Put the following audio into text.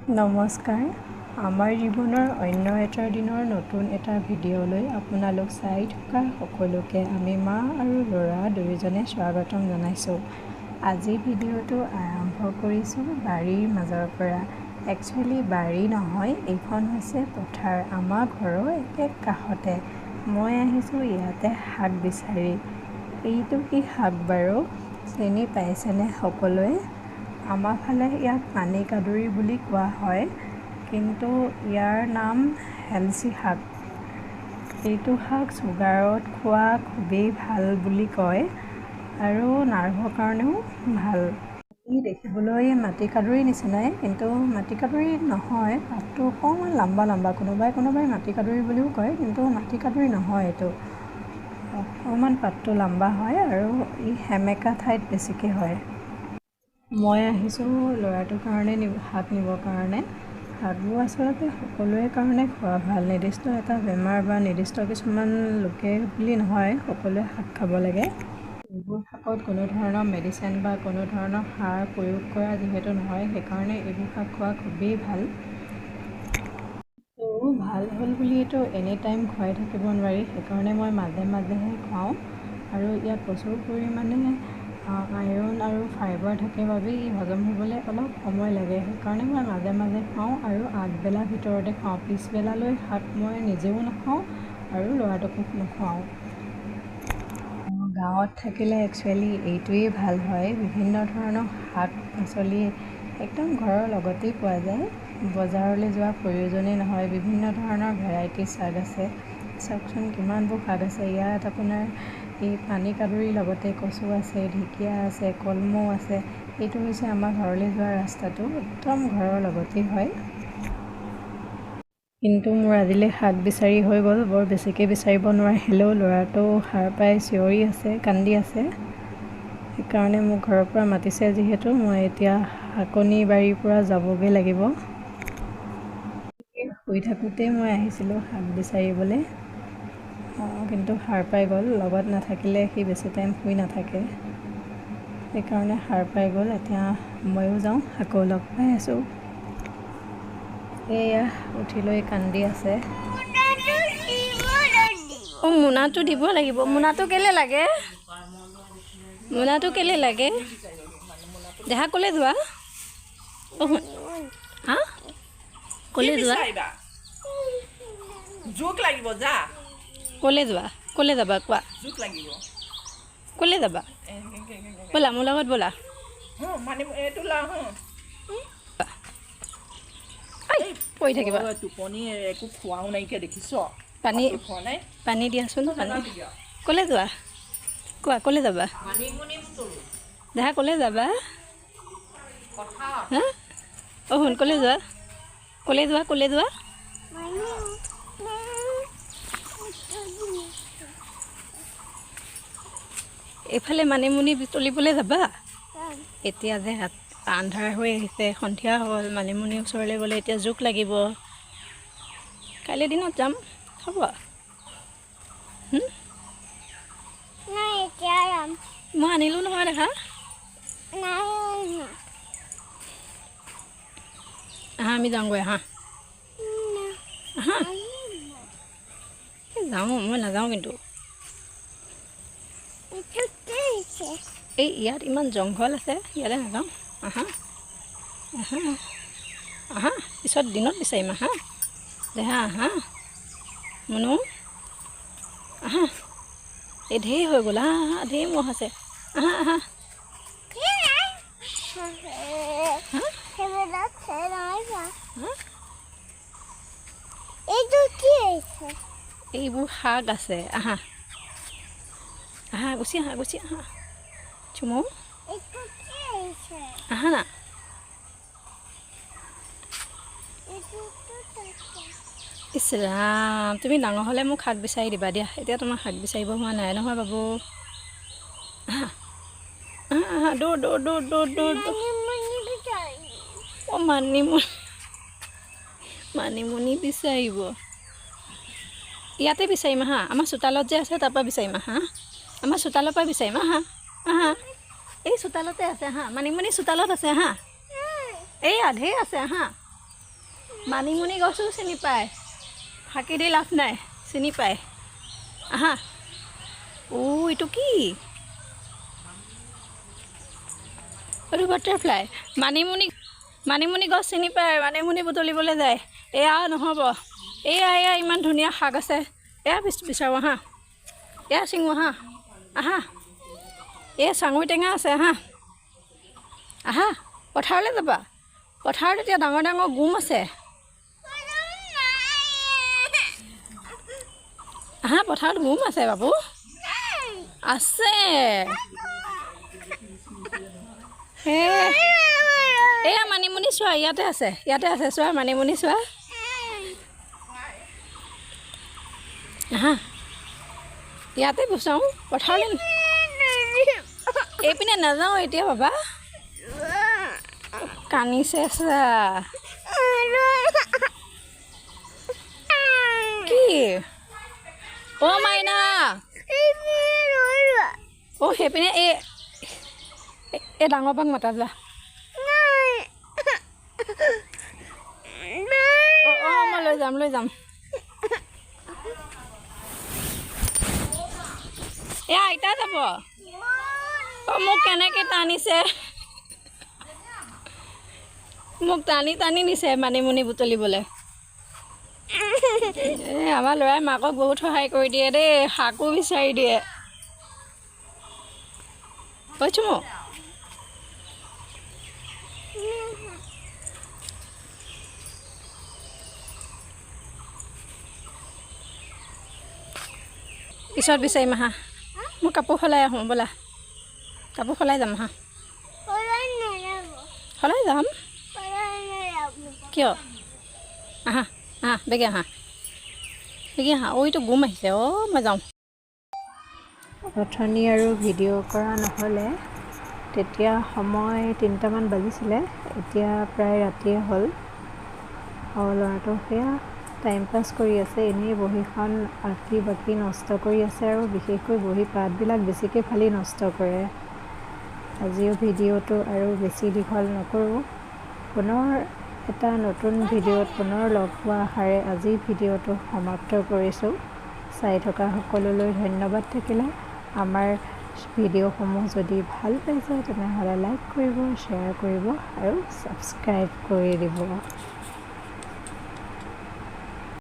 নমস্কাৰ, আমাৰ জীৱনৰ অন্য এটা দিনৰ নতুন এটা ভিডিঅ'লৈ আপোনালোক চাই থকা সকলোকে আমি মা আৰু ল'ৰা দুয়োজনে স্বাগতম জনাইছোঁ। আজি ভিডিঅ'টো আৰম্ভ কৰিছোঁ বাৰীৰ মাজৰ পৰা। একচুৱেলি বাৰী নহয়, এইখন হৈছে পথাৰ, আমাৰ ঘৰৰ একে কাষতে। মই আহিছোঁ ইয়াতে শাক বিচাৰি। এইটো কি শাক বাৰু, চিনি পাইছেনে সকলোৱে? আমাৰ ফালে ইয়াক পানী কাদুৰি বুলি কোৱা হয়, কিন্তু ইয়াৰ নাম হেলচি শাক। এইটো শাক চুগাৰত খোৱা খুবেই ভাল বুলি কয় আৰু নাৰ্ভৰ কাৰণেও ভাল। ই দেখিবলৈ মাটি কাদুৰি নিচিনাই, কিন্তু মাটি কাদুৰি নহয়। পাতটো অকণমান লম্বা লম্বা। কোনোবাই কোনোবাই মাটি কাদুৰি বুলিও কয়, কিন্তু মাটি কাদুৰি নহয় এইটো। অকণমান পাতটো লম্বা হয় আৰু ই সেমেকা ঠাইত বেছিকৈ হয়। মই আহিছোঁ ল'ৰাটোৰ কাৰণে শাক নিবৰ কাৰণে। শাকবোৰ আচলতে সকলোৰে কাৰণে খোৱা ভাল। নিৰ্দিষ্ট এটা বেমাৰ বা নিৰ্দিষ্ট কিছুমান লোকে বুলি নহয়, সকলোৱে শাক খাব লাগে। এইবোৰ শাকত কোনো ধৰণৰ মেডিচিন বা কোনো ধৰণৰ সাৰ প্ৰয়োগ কৰা যিহেতু নহয়, সেইকাৰণে এইবোৰ শাক খোৱা খুবেই ভাল। ত' ভাল হ'ল বুলিয়েতো এনি টাইম খুৱাই থাকিব নোৱাৰি, সেইকাৰণে মই মাজে মাজেহে খুৱাওঁ। আৰু ইয়াত প্ৰচুৰ পৰিমাণে আইৰণ আৰু ফাইবাৰ থাকে বাবে ই হজম হ'বলৈ অলপ সময় লাগে, সেইকাৰণে মই মাজে মাজে খুৱাওঁ আৰু আগবেলা ভিতৰতে খুৱাওঁ। পিছবেলালৈ শাক মই নিজেও নাখাওঁ আৰু ল'ৰাটোকো নুখুৱাওঁ। গাঁৱত থাকিলে একচুৱেলি এইটোৱেই ভাল হয়, বিভিন্ন ধৰণৰ শাক পাচলি একদম ঘৰৰ লগতেই পোৱা যায়, বজাৰলৈ যোৱাৰ প্ৰয়োজনেই নহয়। বিভিন্ন ধৰণৰ ভেৰাইটিজ শাক আছে, চাওকচোন কিমানবোৰ শাক আছে ইয়াত। আপোনাৰ এই পানী কাদুৰিৰ লগতে কচু আছে, ঢেকীয়া আছে, কলমৌ আছে। এইটো হৈছে আমাৰ ঘৰলৈ যোৱা ৰাস্তাটো, একদম ঘৰৰ লগতেই হয়। কিন্তু মোৰ আজিলৈ শাক বিচাৰি হৈ গ'ল, বৰ বেছিকৈ বিচাৰিব নোৱাৰিলেও ল'ৰাটো সাৰ পাই চিঞৰি আছে, কান্দি আছে, সেইকাৰণে মোক ঘৰৰ পৰা মাতিছে। যিহেতু মই এতিয়া শাকনি বাৰীৰ পৰা যাবগৈ লাগিব। শুই থাকোঁতেই মই আহিছিলোঁ শাক বিচাৰিবলৈ, কিন্তু সাৰ পাই গ'ল। লগত নাথাকিলে সি বেছি টাইম শুই নাথাকে, সেইকাৰণে সাৰ পাই গ'ল। এতিয়া ময়ো যাওঁ, আকৌ লগ পাই আছোঁ। এয়া উঠি লৈ কান্দি আছে। অঁ, মোনাটো দিব লাগিব। মোনাটো কেলৈ লাগে? মোনাটো কেলৈ লাগে? দেহা, ক'লৈ যোৱা? অঁ, হা, ক'লৈ যোৱা? জোক লাগিব, যা। ক'লৈ যোৱা? ক'লৈ যাবা কোৱা? জোক লাগিব। ক'লৈ যাবা? ব'লা, মোৰ লগত ব'লা। মানে এইটো লাও। পৰি থাকিবা। টোপনি, একো খোৱাও নাইকিয়া দেখিছ। পানী খোৱা নাই। পানী দিয়াচোন, পানী। ক'লৈ যোৱা কোৱা? ক'লৈ যাবা দেহা? ক'লৈ যাবা? হা, অ' শুন, ক'লৈ যোৱা? ক'লৈ যোৱা? ক'লৈ যোৱা? এইফালে মানিমুনি তুলিবলৈ যাবা? এতিয়া যে আন্ধাৰ হৈ আহিছে, সন্ধিয়া হ'ল, মানিমুনিৰ ওচৰলৈ গ'লে এতিয়া জোক লাগিব। কাইলৈ দিনত যাম, হ'ব? মই আনিলোঁ নহয় দেখা। আহা, আমি যাওঁগৈ। আহা, আহা, যাওঁ। মই নাযাওঁ কিন্তু। এই ইয়াত ইমান জংঘল আছে, ইয়ালৈ নাযাওঁ। আহা, আহা, আহা, পিছত দিনত বিচাৰিম। আহা দেহা, আহা মুনু, আহা। এই ঢেৰ হৈ গ'ল। আহা, আহা, ঢেৰ মহ আছে। আহা, আহা। এইবোৰ শাক আছে। আহা, আহা, গুচি আহা, গুচি আহা। চুমু, আহা না। ইছ ৰাম, তুমি ডাঙৰ হ'লে মোক শাক বিচাৰি দিবা দিয়া। এতিয়া তোমাৰ শাক বিচাৰিব হোৱা নাই নহয় বাবু। আহা, আহা, আহা, দৌৰ, দৌৰ, দৌৰ, দৌৰ, দৌৰ, দৌৰ। অঁ, মানিমুনি, মানিমুনি বিচাৰিব। ইয়াতে বিচাৰিম আহা। আমাৰ চোতালত যে আছে, তাৰপৰা বিচাৰিম আহা। আমাৰ চোতালৰ পৰা বিচাৰিম আহা, আহা। এই চোতালতে আছে। আহা, মানিমুনি চোতালত আছে। আহা, এইয়া ঢেৰ আছে। আহা। মানিমুনি গছো চিনি পায়, ফাঁকি দি লাভ নাই, চিনি পায়। আহা, অ' এইটো কি? এইটো বাটাৰফ্লাই। মানিমুনি, মানিমুনি গছ চিনি পায়, মানিমুনি বুটলিবলৈ যায়। এয়া নহ'ব, এয়া এয়া ইমান ধুনীয়া শাক আছে, এয়া বিচাৰোঁ আহা, এয়া চিঙো আহা, আহা, এই চাঙৈ টেঙা আছে, আহা আহা, পথাৰলৈ যাবা। পথাৰত এতিয়া ডাঙৰ ডাঙৰ গোম আছে, আহা, পথাৰত গোম আছে বাবু, আছে। এয়া মানিমুনি চোৱা, ইয়াতে আছে, ইয়াতে আছে, চোৱা মানিমুনি চোৱা। আহা, ইয়াতে গুচাওঁ, পথাৰলৈ এইপিনে নাযাওঁ এতিয়া বাবা, কান্দিছে চা। কি অ' মাইনা, অ' সেইপিনে এই এই ডাঙৰ বাক মাতা যোৱা। অঁ অঁ, মই লৈ যাম, লৈ যাম। এয়া আইতা যাব। অঁ, মোক কেনেকৈ টানিছে, মোক টানি টানি নিছে মানিমুনি বুটলিবলৈ। এই আমাৰ ল'ৰাই মাকক বহুত সহায় কৰি দিয়ে দেই, শাকো বিচাৰি দিয়ে। কৈছোঁ মোক পিছত বিচাৰিম আহা, মই কাপোৰ সলাই আহোঁ ব'লা, কাপোৰ সলাই যাম আহা, সলাই যাম। কিয়? আহা আহা, বেগে আহা, বেগে আহা। অ' এইটো গোম আহিছে, অ' মই যাওঁ। অথনি আৰু ভিডিঅ' কৰা নহ'লে, তেতিয়া সময় 3টামান বাজিছিলে, এতিয়া প্ৰায় ৰাতিয়ে হ'ল। আৰু ল'ৰাটো সেয়া টাইম পাছ কৰি আছে, এনেই বহীখন আঁকি বাকি নষ্ট কৰি আছে, আৰু বিশেষকৈ বহী পাতবিলাক বেছিকৈ ফালি নষ্ট কৰে। আজিও ভিডিঅ'টো আৰু বেছি দীঘল নকৰোঁ, পুনৰ এটা নতুন ভিডিঅ'ত পুনৰ লগ পোৱা আশাৰে আজি ভিডিঅ'টো সমাপ্ত কৰিছোঁ। চাই থকা সকলোলৈ ধন্যবাদ থাকিলে। আমাৰ ভিডিঅ'সমূহ যদি ভাল পাইছে তেনেহ'লে লাইক কৰিব, শ্বেয়াৰ কৰিব আৰু ছাবস্ক্ৰাইব কৰি দিব।